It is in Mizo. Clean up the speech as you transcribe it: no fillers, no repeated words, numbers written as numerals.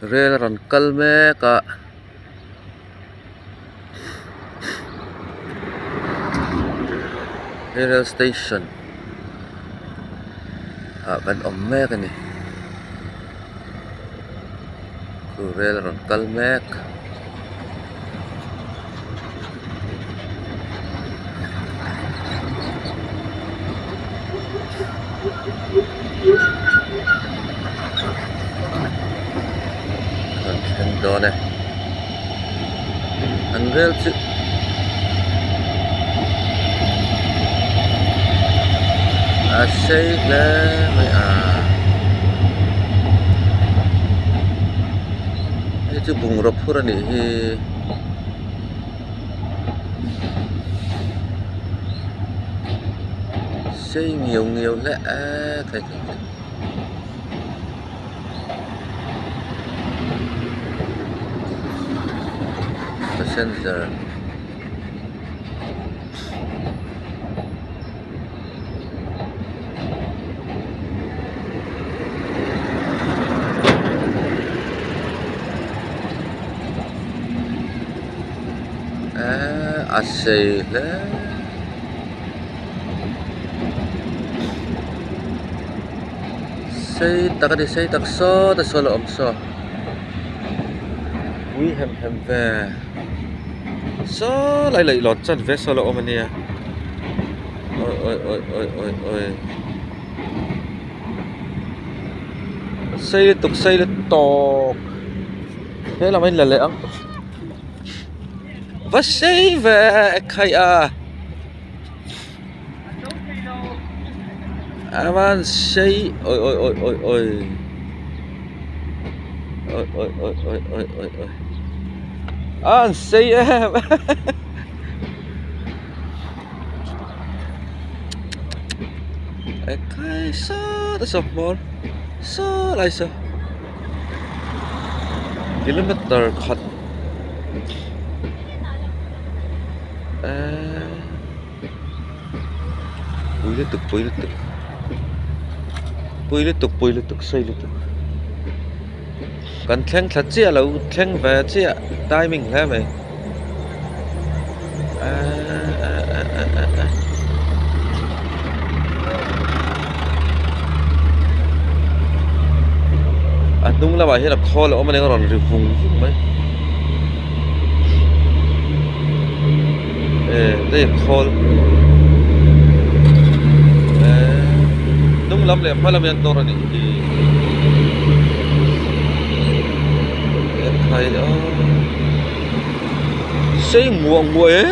Rel a rawn kal mek a he rail station ah kan awm mek a ni chu rel a rawn kal mek. Kan thleng dawn e an rel chu a sei hle mai a hei chu bungraw phur a nih hi. Sei ngiau ngiau hle khai khai khai. Passenger eee a sei hle. Sei tak a ni sei tak sawt a saw la awm saw pui hem hem ve saw lai leh lawn chan ve saw la awm a nia awi awi awi awi awi awi sei lutuk sei lutuk he lam a in la leh ang va sei ve ekhai a. A van sei awi awi awi awi awi awi awi awi awi awi awi awi a an sei em ekhai sawt a saw hmawr saw lai saw kilometer khat. Eee pui lutuk pui lutuk pui lutuk pui lutuk sawi lutuk kan thleng thla chiah lo thleng ve chiah timing hle mai eee eh a hnung lamah hian a khawl a awm a ni a rawn ri vung vung mai. Eh hei khawl eh hnung lam leh hma lam hian dawr a nih hi ekhai aw sei muah muah e.